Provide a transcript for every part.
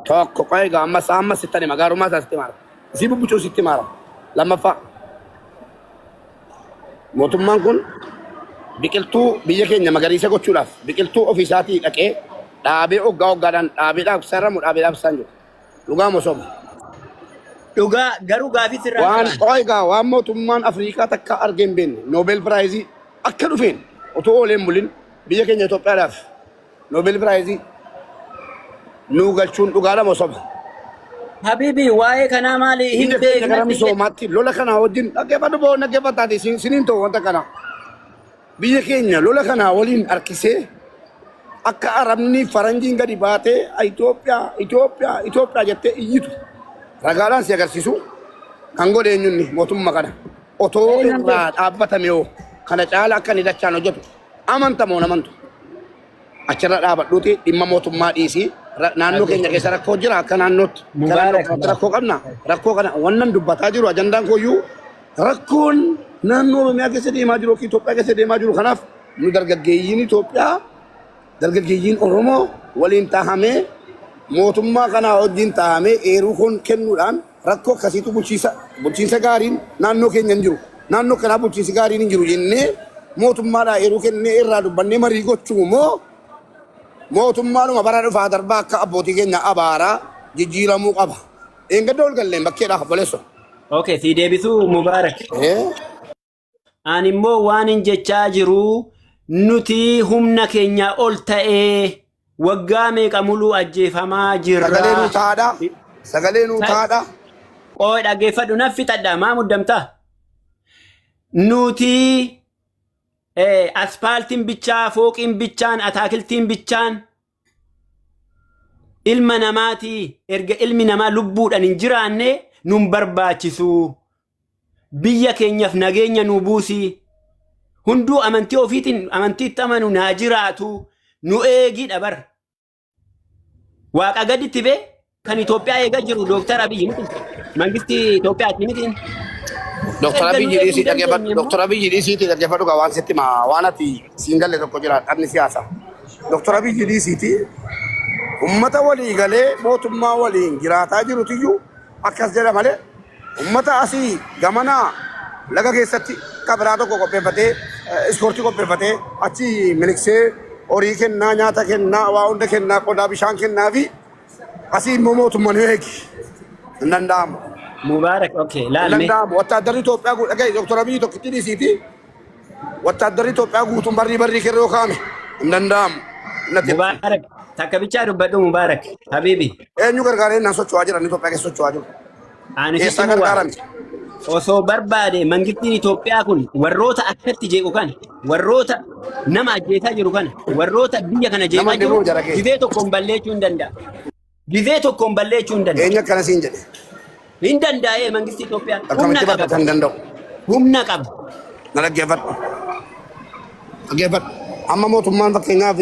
Tokko qo'ee egaa ammas ammas sitti hima gaarummaa isaa sitti maara. Isii bubbucuu sitti maara. Lammaffaa mootummaan kun biqiltuu biyya keenya magariisa gochuudhaaf biqiltuu ofiisaatii dhaqee dhaabee hoggaa hoggaadhaan dhaabee dhaabsarramu dhaabee dhaabsaan jiru. Dhugaa moo soba? Dhugaa garuu gaafii sirraa Waan qabaan. qo'ee egaa waan mootummaan Afrikaa takka argee hin beekne Nobel Prize akka dhufeen otoo oolee hin bulin biyya keenya Itoophiyaadhaaf Nobel Prize nuu galchuun dhugaadha moo soba? Habibi waa'ee kanaa maali hin Biyya keenya gara beeknatti jedhe. misoomaatti lola kanaa wajjin dhaggeeffadhu boo dhaggeeffataati siniin ta'u wanta kana. Biyya keenya lola kanaa waliin harkisee akka Arabni faranjiin gadi baatee Itoophiyaa Itoophiyaa Itoophiyaa jettee iyyitu ragaadhaan si agarsiisu kan godhe eenyunni mootummaa kana otoo Ee nan irraa beeka. dhaabbatame hoo kana caala akka inni dachaan hojjetu amantamoo namantu achirra dhaabadhuuti dhimma mootummaa dhiisii naannoo keenya keessa rakkoo jira akka naannootti akka naannoo Mubaarak kanaatti rakkoo qabna rakkoo kana wannan dubbataa jiru ajandaan kooyyuu rakkoon naannoo Oromiyaa keessa deemaa jiru yookiin Itoophiyaa keessa deemaa jiru kanaaf nu dargaggeeyyiin Itoophiyaa dargaggeeyyiin Oromoo waliin tahamee mootummaa kanaa wajjin tahamee eeruu kun kennuudhaan rakkoo akkasiitu bulchiinsa bulchiinsa gaariin naannoo keenya hin jiru naannoo kanaa bulchiinsi gaariin hin jiru jennee mootummaadhaa eeruu kennee irraa dubbannee marii gochuu moo mootummaadhuma bara dhufaa darbaa akka abbootii keenya abaaraa jijjiiramuu qaba. Eengadda ol galleen bakkeedhaa obboleessoo. Okay, si deebisuu Mubaarak. Ani immoo waan hin jechaa jiru nuti humna keenya ol ta'ee waggaa meeqa muluu ajjeefamaa jirra. Sagalee nuu taadha. Sagalee nuu taadha. Qooy dhaggeeffadhu nan fixadha maa muddamta? Nuti aspaaltiin bichaa, fooqiin bichaan, ataakiltiin bichaan ilma namaati erga ilmi namaa lubbuudhaan hin jiraanne nun barbaachisu. Biyya keenyaaf nageenya nu buusi. Hunduu amantii ofiitiin amantii itti amanu naa jiraatu nu eegidha bara. Waaqa gaditti bee kan Itoophiyaa eegaa jiru Dooktar Abiyyi miti. Mangistii Itoophiyaati miti. Dooktar Erga nu Abiyyi eeguu dhiisii hin dhaggeeffadhu. dandeenye immoo Dooktar Abiyyi dhiisiitii dhaggeeffadhu gaa waan sitti himaa waan ati siin galle tokko jira dhabni siyaasaa. Dooktar Abiyyi dhiisiitii ummata walii galee mootummaa waliin jiraataa jirutiyyuu akkas jedha malee ummata asii gamanaa laga keessatti kabiraa tokko qopheeffatee ispoortii qopheeffatee achi miliksee horii kennaa nyaata kennaa waa hunda kennaa qodaa bishaan kennaa fi asii immoo mootummaan eegi hin danda'amu. Mubaarak okay Hin laalme. danda'amu. Wattaaddarri Itoophiyaa dhaga'i Dooktar Abiyyi tokkitti dhiisiiti. Wattaaddarri Itoophiyaa guutuun barrii barrii kerroo yoo kaa'ame hin danda'amu. Natti Mubaarak takka bichaa dubbadhu Mubaarak habibi. eenyu gargaaree naan socho'aa jiran Itoophiyaa keessa socho'aa jiru. Ani sitti Eessaa himu waa. gargaarame? Osoo barbaade mangittiin Itoophiyaa kun warroota akkatti jeequ kana warroota nama ajjeesaa jiru kana warroota biyya kana Nama jeeqaa jiru dhibuu jara kee. gizee tokkoon balleessuu hin danda'a. Gizee tokkoon balleessuu hin danda'a. Eenyu akkana siin jedhe? Hin danda'ee mangistii Itoophiyaa humna Akkamitti qaba. bakka hin danda'u? Humna qaba. Na dhaggeeffadhu. Dhaggeeffadhu. Amma mootummaan fakkeenyaaf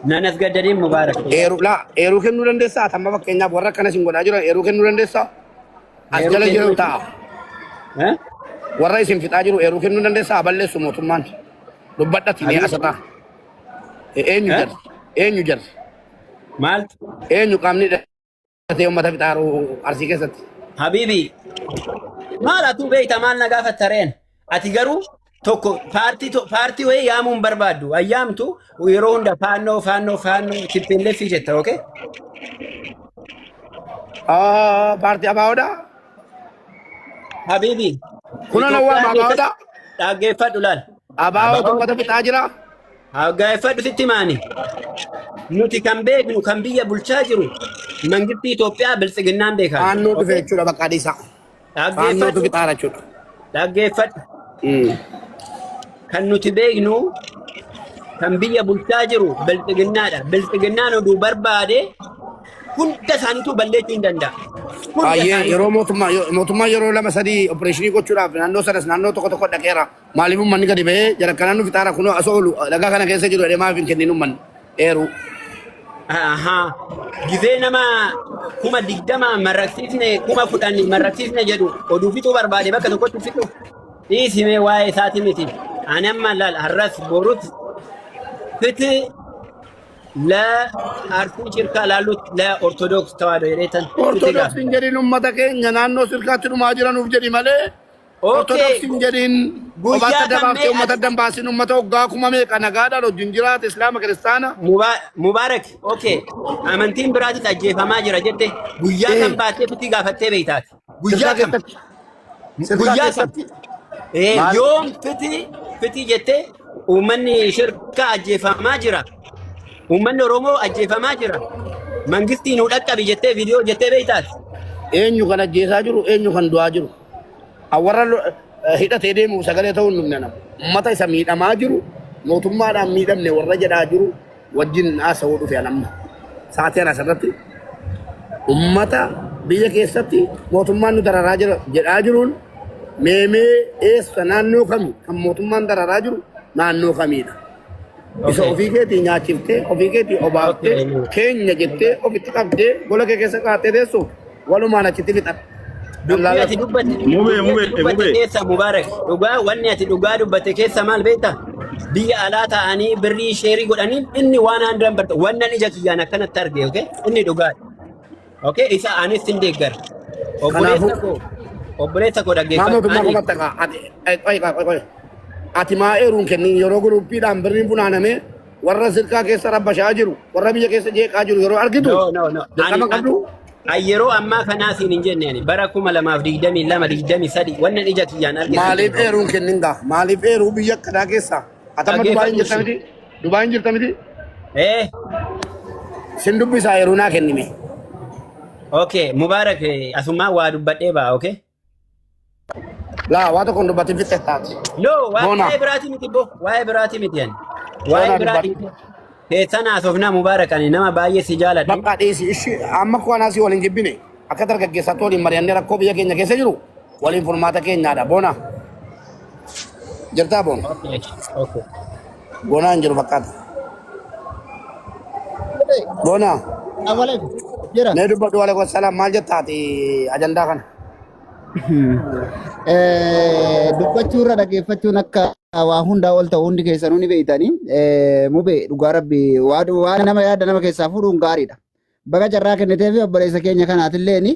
Nan as gaddadeen Mubaarak. eeruu laa eeruu kennuu dandeessaa? Ati amma fakkeenyaaf warra akkana siin godhaa jiran eeruu kennuu dandeessaa? As Eeruu jala kennuu jiru ta'a. Eh? Warra isin fixaa jiru eeruu kennuu dandeessaa? Balleessu mootummaan. Dubbadhati mee Habibi. asirraa. Eenyu Eh? jarri? Eenyu jarri? Maaltu? Eenyu qaamni hidhatee uummata fixaaru Arsii keessatti? Habibi. Maal atuu beekta maal na gaafatta reen? Ati garuu tokko paartii paartii wayii yaamuu hin barbaaddu. Ayyaamtu yeroo hunda faannoo faannoo faannoo TPLF jetta okay? Ah, paartii ABOdha. Habibi. Kunan awwaama Itoophiyaa ABOdha. keessatti dhaggeeffadhu laal. ABO ABO uummata fixaa jira. Dhaggeeffadhu sitti maani. Nuti kan beeknu kan biyya bulchaa jiru mangistii Itoophiyaa biltsiginnaan beekan. Faannoo dhufe Okay? jechuudha bakka adiisaa. Faannootu Dhaggeeffadhu. fixaara jechuudha. Dhaggeeffadhu. Kan nuti beeknu kan biyya bulchaa jiru biltsiginnaadha. Biltsiginnaan oduu barbaade hunda isaaniitu balleessuu hin danda'a. Hunda Baay'ee isaaniitu. yeroo mootummaa mootummaa yeroo lama sadii opereeshinii gochuudhaaf naannoo sanas naannoo tokko tokko dhaqeera. Maaliif uummanni gadi ba'ee jara kanaan nu fixaara kunoo as oolu dhagaa kana keessa jiru jedhee maaf hin kennin uummanni eeruu. Ahaa. Gizee nama 20,000 marraqsiisne 10,000 marraqsiisne jedhu oduu fixuu barbaade bakka tokkotti fixu. Dhiisimee waa'ee isaati miti. Ani amma laal har'as borut fiti ለአርሲ ሽርካ ላሉት ለኦርቶዶክስ ተዋህዶ jedheetan sitti Ortodoksii hin gaafadha. jedhin, ummata keenya naannoo sirkaatti dhumaa jiranuuf jedhi malee Okay, ortodoksii hin jedhin. Guyyaa Kophaatti adda kam baaftee mee ummata ati adda hin baasin. Ummata waggaa kuma meeqa nagaadhaan wajjin jiraate, islaama, kiristaana. Mubaarak, okay. Amantiin biraatis ajjeefamaa jira jette, guyyaa kam baatee fitti gaafattee beektaati? Guyyaa Sirkaa kam? keessatti. Sirkaa Guyyaa kam? keessatti. Maal? Yoom fiti fiti jettee uummanni shirkaa ajjeefamaa jira. Uummanni Oromoo ajjeefamaa jira. Mangistiin nu dhaqqabi jettee viidiyoo jettee beektaati? Eenyu kan ajjeesaa jiru? Eenyu kan du'aa jiru? Warra hidhatee deemu sagalee ta'uu hin dhumne nama. Ummata isa miidhamaa jiru, mootummaadhaan miidhamne warra jedhaa jiru wajjin haasa'uu dhufe amma. Sa'aatii ana asirratti ummata biyya keessatti mootummaan nu dararaa jira jedhaa jiruun, meemee eessa, naannoo kami kan mootummaan dararaa jiru, naannoo kamiidha? Isa ofii keetii nyaachiftee, ofii keetii obaaftee, keenya jettee ofitti qabdee gola kee keessa kaa'attee teessu walumaan achitti fixan. Dubbii ati dubbatte Mubee, dubbii mubee, ati dubbatte mubee. keessa, Mubaarak, dhugaa wanni ati dhugaa dubbatte keessa maal beekta? Biyya alaa ta'anii birrii share godhanii inni waan handran barta wannan ija kiyyaan akkanatti arge, okay? Inni dhugaadha. Okay, isa anis sin deeggara. Kanaafuu Obboleessa koo maa dhaggeeffadhu. mootummaa Ani komatta kaa ati qoy qoy qoy, ati maa eeruun kennin yeroo guruppiidhaan birriin funaanamee warra sirkaa keessa rabbashaa jiru, warra biyya keessa jeeqaa jiru yeroo argitu No, no, no. Ani dirqama qabdu. ani yeroo ammaa kanaa siin hin jenne, ani bara 2022, 23 wannan ija kiyyaan arge siin Maaliif jedhe. eeruun kennin gaa? Maaliif eeruu biyya akkanaa keessa? Atama Dubaayin Dhaggeeffadhu jirta ishee. miti? Dubaayin jirta miti? Eh, Sin dubbisaa, yeroo naa kennime. Okay, Mubaarak, asumaa waa dubbadhee ba'a, okay? Laa, waa tokko hin dubbatin, fixxe taati. No, Boona. waa'ee biraati miti bo, waa'ee biraati miti ani. Waa'ee Boona biraati dubbadhu. keessan haasofnaa. Mubaarak, ani nama baay'ee si jaaladhu. Bakka dhiisi ishi, amma koo anaasii waliin jibbine, akka dargaggeessaatti waliin mari'annee rakkoo biyya keenya keessa jiru waliin furmaata keenyaadha. Boona. Jirtaa, Boona? Okay. Boonaa hin jiru fakkaata. Boona. Awwaleeku jira. Mee dubbadhu. Waalaikum salaam. Maal jettaati ajandaa kana? Dubbachuu irra dhaggeeffachuun akka waa hundaa ol ta'u hundi keessanuu ni beeytanii. Mubee, dhugaa rabbi, waa nama yaada nama keessaa fuudhuun gaariidha. Baga carraa kennitee fi obboleessa keenya kanaatilleen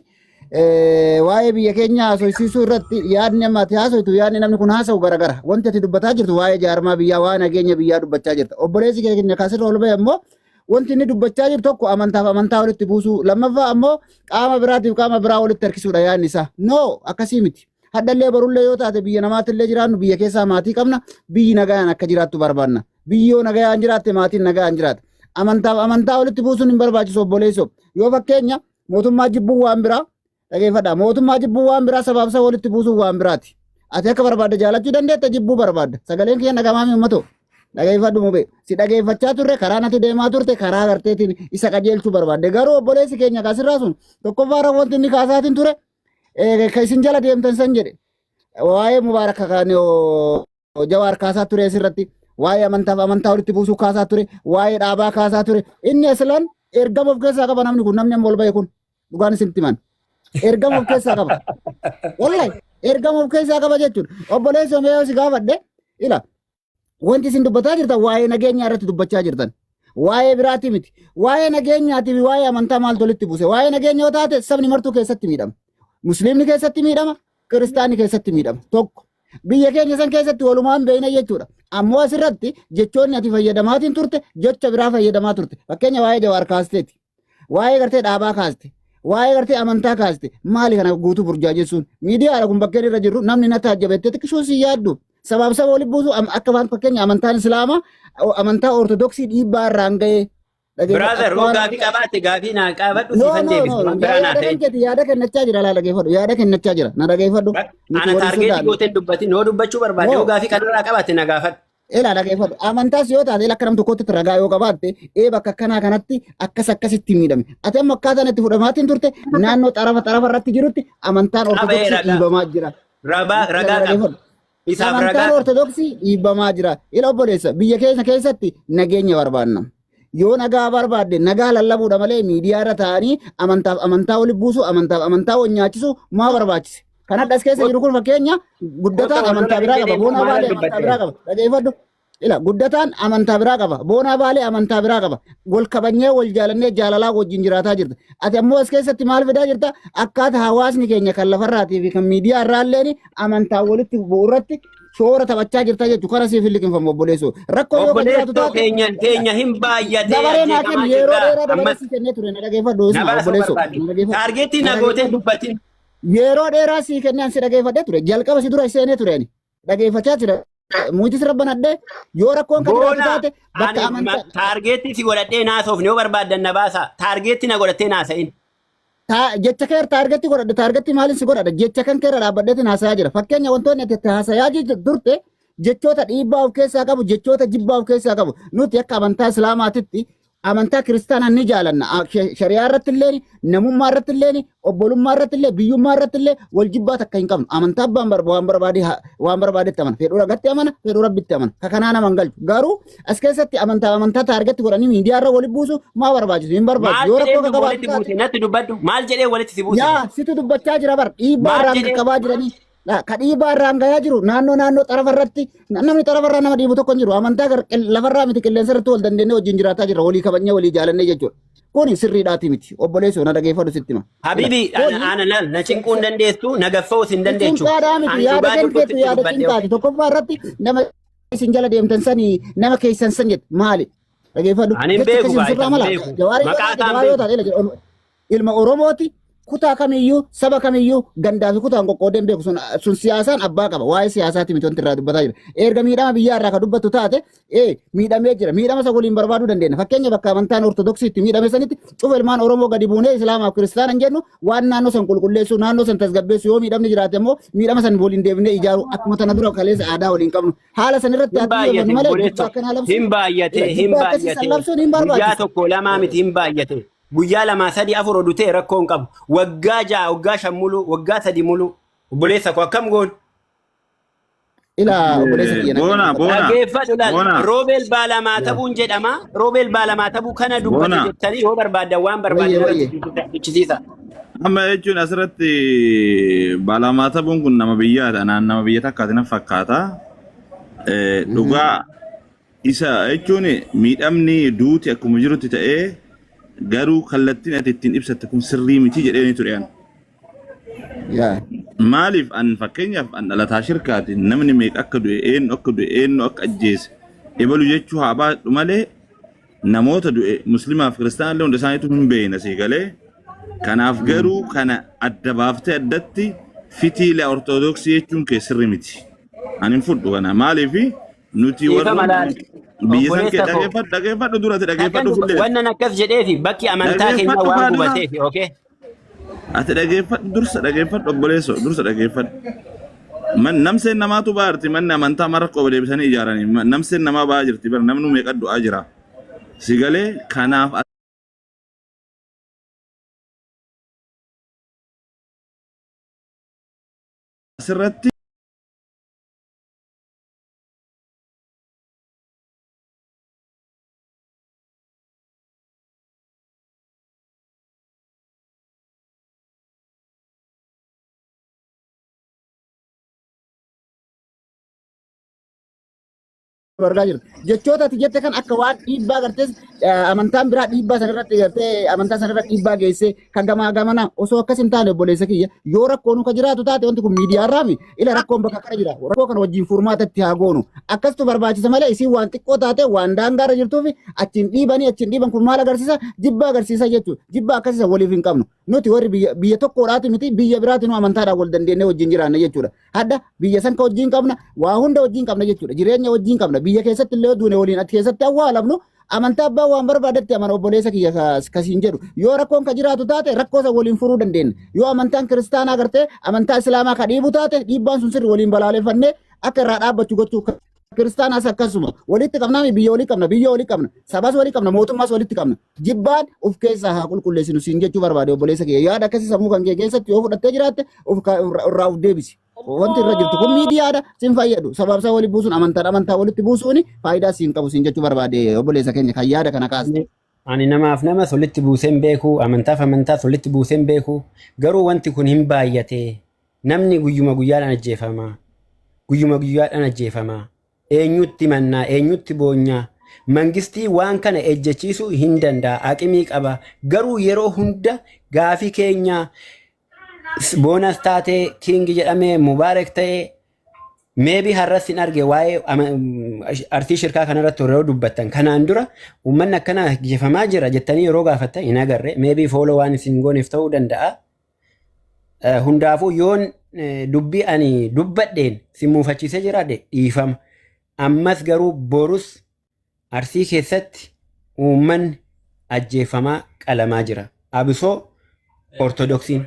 waa'ee biyya keenya haasofsiisuu irratti yaadni amma ati haasoitu, yaadni namni kun haasa'u garagara. Wanti ati dubbataa jirtu waa'ee jaarmaa biyyaa, waa'ee nageenya biyyaa dubbachaa jirta. Obboleessi keenya kasirra ol ba'e immoo wanti inni dubbachaa jiru tokko amantaaf amantaa walitti buusuu, lammaffaa ammoo qaama biraatiif qaama biraa walitti harkisuudha yaadni isaa. No, akkasii miti. Hadhallee barullee yoo taate biyya namaatillee jiraannu, biyya keessaa maatii qabna, biyyi nagaan akka jiraattu barbaanna. Biyyi yoo nagaan jiraatte maatiin nagaan jiraata. Amantaaf amantaa walitti buusuun hin barbaachisu, obboleessoo. Yoo fakkeenya mootummaa jibbuun waan biraa, dhageeffadha. Mootummaa jibbuun waan biraa, sabaaf saba walitti buusuun waan biraati. Ati akka barbaadde jaalachuu dandeetta, jibbuu barbaadda. Sagaleen kiyya nagamaa mi uummatoo? Dhageeffadhu, mubee. Si dhageeffachaa turre, karaa natti deemaa turte karaa garteetiin isa qajeelchuu barbaadde. Garuu obboleessi keenya kasirraa sun tokkoffaa wanti inni kaasaatiin ture ka isin jala deemtan san jedhe. Waa'ee Mubaaraka kan Jawaar kaasaa ture asirratti. Waa'ee amantaaf amantaa walitti buusuu kaasaa ture. Waa'ee dhaabaa kaasaa ture. Inni aslan ergama of keessaa qaba namni kun, namni amma ol ba'e kun, dhugaan isinitti himan. Ergama of keessaa qaba. Wallahi ergama of keessaa qaba jechuudha. Obboleessi mee yoo si gaafadhe, ila wanti isin dubbataa jirtan waa'ee nageenyaa irratti dubbachaa jirtan. Waa'ee biraati miti. Waa'ee nageenyaatii fi waa'ee amantaa maaltu walitti buuse? Waa'ee nageenya yoo taate sabni martuu keessatti miidhama. Musliimni keessatti miidhama, kiristaanni keessatti miidhama. Tokko. Biyya keenya san keessatti walumaan beekna jechuudha. Ammoo asirratti jechoonni ati fayyadamaatiin turte jecha biraa fayyadamaa turte. Fakkeenya waa'ee Jawaar kaasteeti. Waa'ee gartee dhaabaa kaaste. Waa'ee gartee amantaa kaaste. Maali kana guutuu burjaajessuun? Miidiyaadha kun, bakkeen irra jirru namni na taajjabettee xiqqishuu si yaaddu. Sabaaf saba walitti buusu, akka waan fakkeenya amantaan Islaamaa amantaa Ortodoksii dhiibbaa irraan ga'ee. Brother, yoo gaafii qabaatte gaafii naa qaabadhu, No, siifan no, deebisa. no. Waan biraa naa Yaada ta'e. kan keeti yaada kennachaa jira, laa dhageeffadhu. Yaada kennachaa jira. Na dhageeffadhu. Nuti Ana walii target sodaannu. gooteen dubbatin, yoo dubbachuu barbaadde, No. yoo gaafii kanarraa qabaatte na gaafadhu. Ilaa, dhageeffadhu. Amantaas yoo taate akka nam tokkotti ragaa yoo qabaatte, ee, bakka akkanaa kanatti akkas akkasitti miidhame. Ati amma akkaataan itti fudhamaatiin turte naannoo xarafa xarafa irratti jirutti amantaan Qabee Ortodoksii ragaa. dhiibamaa jira. Ragaa ragaa qaba. Dhageeffadhu. Isaaf Amantaan ragaa qaba. Ortodoksii dhiibamaa jira. Ila obboleessa, biyya keenya keessatti nageenya barbaanna. Yoo nagaa barbaadde nagaa lallabuudha malee miidiyaa irra taa'anii amantaaf amantaa walitti buusuu, amantaaf amantaa wal nyaachisuu maa barbaachise? Kan hadhas keessa jiru kun fakkeenya guddataan Kottu amantaa biraa qaba. wal Boonaa lola Baalee amantaa biraa qaba. Dhageeffadhu. Ila guddataan amantaa biraa qaba. Boonaa Baalee amantaa biraa qaba. Wal kabanyee wal jaalannee jaalalaa wajjin jiraataa jirta. Ati ammoo as keessatti maal fidaa jirta? Akkaata hawaasni keenya kan lafarraatii fi kan miidiyaa irraalleen amantaa walitti bu'u irratti shoora taphachaa jirta jechuudha. Kana siif hin liqimfamu obboleessoo. Rakkoo yoo kan jiraatu Obboleessoo taate keenya keenya hin baay'atee dabaree naa ajjeefamaa kenni yeroo jirra. dheeraa dabaree Ammas si kennee ture na dhageeffadhu na Isma baasuu obboleessoo. barbaade. Na dhageeffadhu. Taargeetii Na na gootee dhageeffadhu. dubbatin. Yeroo dheeraa sii kennee an si dhageeffadhee ture. Jalqaba si dura seenee ture ani. Dhageeffachaa jira. Muitis rabbanadhee yoo rakkoon kan jiraatu Boona taate bakka ani amantaa taargeetii si godhadhee naasofne yoo barbaaddan na baasa. Taargeetii na godhattee naasa'in. Jecha kee taargetti godhadhe taargetti maaliin si godhadha jecha kan keerra dhaabbadheetiin haasayaa jira. Fakkeenya wantoonni ati itti haasayaa turte jechoota dhiibbaa of keessaa qabu jechoota jibbaa of keessaa qabu. Nuti akka amantaa islaamaatitti amantaa kiristaanaa ni jaalanna. Shari'aa irratti illee, namummaa irratti illee, obbolummaa irratti illee, biyyummaa irratti illee wal jibbaa takka hin qabnu. Amantaa abbaan waan barbaade waan barbaadetti amana. Fedhuu ragatti amana, fedhuu rabbitti amana. Ka kanaa nama hin galchu. Garuu as keessatti amantaa amantaa taargetti godhanii miidiyaa irra wali buusu maa barbaachisu? Hin barbaachisu. Maal Yoo jedhee rakkoo ka nu qabaatu walitti taate buuse natti dubbadhu. Maal jedhee walitti si buuse? yaa situ dubbachaa jira bar dhiibbaa Maal irraan jedhee? qaqqabaa jiranii. Ka dhiibbaa irraan gayaa jiru naannoo naannoo xarafa irratti namni xarafa irraa nama dhiibu tokko hin jiru. Amantaa lafarraa miti qilleensa irratti wal dandeenyee wajjin jiraataa jirra. Walii kabajnee walii jaalannee jechuudha. Kuni sirriidhaati miti. Obboleessoo na dhageeffadhu sitti hima. Habibi Kuni ana laal na cinquu hin dandeessu na gaffaus hin dandeechu. cinqaadhaa miti Ani yaada dhugaa kan dubbattu keetu itti yaada dubbadhe. cinqaati. Tokkoffaa irratti nama isin jala deemtan sanii nama keessan san jettu maali? Dhageeffadhu. Ani hin Jecha beeku akkasii gaa sirraa isa hin mala. beeku. Jawaarii yoo Maqaa taate isaa hin jawaar yoo beeku. taate ilma Oromooti. Kutaa kamiyyuu saba kamiyyuu gandaa fi kutaan qoqqoodee hin beeku sun sun siyaasaan abbaa qaba waa'ee siyaasaati miti wanti irraa dubbataa jira erga miidhama biyyaa irraa ka dubbattu taate ee miidhamee jira miidhama isa waliin barbaaduu dandeenya fakkeenya bakka amantaan ortodoksiitti miidhame sanitti cufa ilmaan Oromoo gadi buunee islaamaaf kiristaana hin jennu waan naannoo san qulqulleessuu naannoo san tasgabbeessuu yoo miidhamni jiraate immoo miidhama san waliin deebinee ijaaru akkuma tana dura kaleessa aadaa waliin qabnu haala san irratti Hin haa xiyyeeffannu baay'ate malee jibba obboleesso. akkanaa labsuun Hin baay'ate ila hin jibba akkasii san baay'ate. labsuun hin Guyyaa barbaachisu. tokko lamaa miti hin baay'ate. Guyyaa lamaa sadii afur oduu ta'e rakkoo hin qabu. Waggaa 6 waggaa 5 mulu waggaa 3 mulu obboleessa koo akkam goon? Ila obboleessa kiyya na Boona, dhaggeeffadhu. boona, Dhaggeeffadhu laal. boona, Roobeel Baalamaa tabuun jedhama. Roobeel Baalamaa tabuu kana dubbate boona. jettanii yoo barbaaddan waan Wayye barbaaddan wayye. irratti dubbisiisa. Amma jechuun asirratti baalamaa tabuun kun nama biyyaati. Anaan nama biyya takkaati na fakkaata. Dhugaa isa jechuun miidhamni duuti akkuma jirutti ta'ee garuu kallattiin ati ittiin ibsatte kun sirrii miti jedhee ni ture an. Yaa. Maaliif an fakkeenyaaf an dhalataa shirkaati namni meeqa akka du'e eenyu akka du'e eenyu akka ajjeese ebalu jechuu haa baadhu malee namoota du'e muslimaaf kiristaana illee hunda isaaniitu hin beekna sii galee kanaaf garuu kana adda baaftee addatti fitiila ortodoksii jechuun kee sirri miti. Ani hin fudhu kana maaliif nuti Dhiifama warroonni laal. biyya san kee Obboleessa koo. dhageeffadhu dhageeffadhu durati Akkan dhageeffadhu fullee wannan akkas jedheefi bakki amantaa keenyaa dhageeffadhu waan kaa dura gubateefi okay. ati dhageeffadhu dursa dhageeffadhu obboleesso dursa dhageeffadhu. Man namseen namaatu baarti manni amantaa mara qoba deebisanii ijaaranii namseen namaa ba'aa jirti bara namnu meeqa du'aa jira. Si galee kanaaf asirratti Argaa jirta. Jechoota ati jette kan akka waan dhiibbaa gartee amantaan biraa dhiibbaa san irratti gartee amantaa san irratti dhiibbaa geessee kan gamaa gamana osoo akkas hin taane obboleessa kiyya yoo rakkoon ka jiraatu taate wanti kun miidiyaa irraa mi ila rakkoon bakka kana jira rakkoo kana wajjin furmaata itti haa goonu akkastu barbaachisa malee isiin waan xiqqoo taate waan daangaarra jirtuuf achiin dhiibanii achiin dhiiban kun maal agarsiisa jibba agarsiisa jechuudha jibba akkasiisa waliif hin qabnu nuti warri biyya biyya tokkodhaati miti biyya biraati nu amantaadhaan wal dandeenyee wajjin jiraanna jechuudha. Hadda biyya san ka wajjin qabna waa hunda wajjin qabna jechuudha. Jireenya wajjin qabna biyya keessatti illee duune waliin achi keessatti awwaalamnu amantaa abbaa waan barbaadetti amana obboleessa kiyya kasiin jedhu yoo rakkoon ka jiraatu taate rakkoo san waliin furuu dandeenya. Yoo amantaan kiristaanaa gartee amantaa islaamaa ka dhiibu taate dhiibbaan sun sirri waliin balaaleffannee akka irraa dhaabbachuu gochuu kiristaanaas akkasuma walitti qabnaa biyya walii qabna biyya walii qabna sabas walii qabna mootummaas walitti qabna jibbaan of keessaa haa qulqulleessinu siin jechuu barbaade obboleessa kiyya yaada akkasii sammuu kan kee keessatti yoo fudhattee jiraatte of irraa of deebisi wanti irra jirtu kun miidiyaadha sin fayyadu sabaabsaa walitti buusuun amantaan amantaa walitti buusuun faayidaa siin qabu siin jechuu barbaade obboleessa keenya kan yaada kana kaaste. Ani namaaf namas walitti buusee hin beeku, amantaaf amantaas walitti buusee hin beeku. Garuu wanti kun hin baay'ate. Namni guyyuma guyyaadhaan ajjeefama. Guyyuma guyyaadhaan ajjeefama. Eenyutti mannaa? Eenyutti boonyaa? Mangistii waan kana ejjechiisuu hin danda'a. Aqimii qaba. Garuu yeroo hunda gaafii keenya boonas taatee King jedhamee Mubaarak ta'ee maybe har'as hin arge waa'ee artii shirkaa kanarratti yeroo dubbattan kanaan dura uummanni akkana ajjeefamaa jira jettanii yeroo gaafattan hin agarre. Maybe follow waan isin gooneef ta'uu danda'a. Hundaafuu yoon dubbii ani dubbadheen si muufachiisee jiraadhe dhiifama. Ammas garuu borus Arsii keessatti uummanni ajjeefamaa qalamaa jira. Abisoo Ortodoksiin.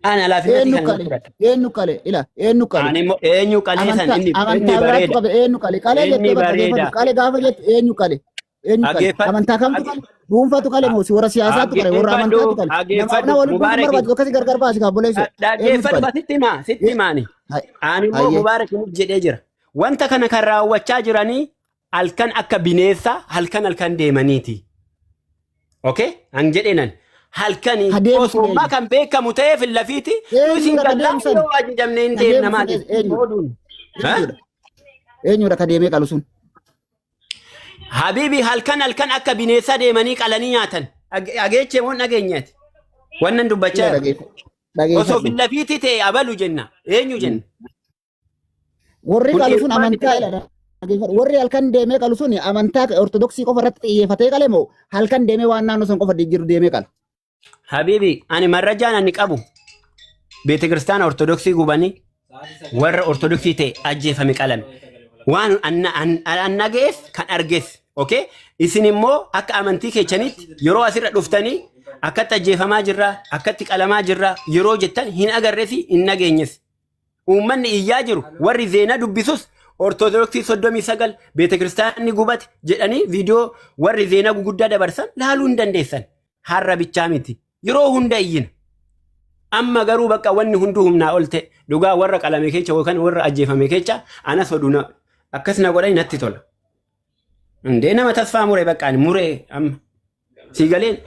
Ani alaafinatti Eenyu kan qale? fudhadha. Eenyu qale? Ila eenyu qale? Ani immoo eenyu qalee san Amantaa inni inni amantaa biraatu bareeda. qabe eenyu qale? Qalee Inni jettee bakka bareeda. geeffadhu. Qale gaafa jettu eenyu qale? Eenyu qale? Dhageeffadhu. Amantaa kamtu qale? Dhuunfatu qale moo si warra siyaasaatu qale? Warra Dhageeffadhu. amantaatu qale? Nama Dhageeffadhu. walitti buusuun Mubaarak. barbaadu akkasii gargar baasi kaa obboleessoo. Eenyutu Dhaggeeffadhu qale? sitti himaa sitti himaani. Ani immoo Hayyee. Mubaarak jedhee jira. Wanta kana kan raawwachaa jiranii halkan akka bineensaa halkan halkan deemaniiti. Okay? An jedheenan halkanii Adeemsi osoo eenyu? kan beekamu ta'eef hin lafiiti nu isin Eenyudha ka gallaa deemsan? yoo ajajamne hin Ka deemna deemsan maaliif? eenyu? Oduun. Ha? Eenyudha? Eenyudha ka deemee qalu sun? Habibi halkan halkan akka bineensaa deemanii qalanii nyaatan. Dhageechee moo hin dhageenyeeti? Wannan dubbachaa Ila jiru. dhageeffadhu. Osoo Dhageeffadhu. fillafiitii ta'e abalu jenna. Eenyu jenna? Warri Kun qalu sun dhiirummaa miti amantaa bara. ila dhageeffadhu. Warri halkan deemee qalu sun amantaa Ortodoksii qofa irratti xiyyeeffatee qale moo halkan deemee waan naannoo san qofa jiru deemee qala? Habibi ani marrajaan ani qabu beete kiristaana Ortodoksii gubanii warra Ortodoksii ta'e ajjeefame qalame. Waan an dhaga'es kan arges. Okay? Isin immoo akka amantii keessanitti yeroo asirra dhuftanii akkatti ajjeefamaa jirra, akkatti qalamaa jirra yeroo jettan hin agarres hin dhageenyes. Uummanni iyyaa jiru warri zeenaa dubbisus Ortodoksii 39 beete kiristaanni gubate jedhanii viidiyoo warri zeenaa guguddaa dabarsan laaluu hin dandeessan. Har'a bichaa miti. Yeroo hunda iyyina. Amma garuu bakka wanni hunduu humnaa ol ta'e dhugaa warra qalame keessa yookaan warra ajjeefame keessa anas oduu akkas na godhani natti tola. Indee nama tasfaa mure bakka ani muree amma. Sii galeen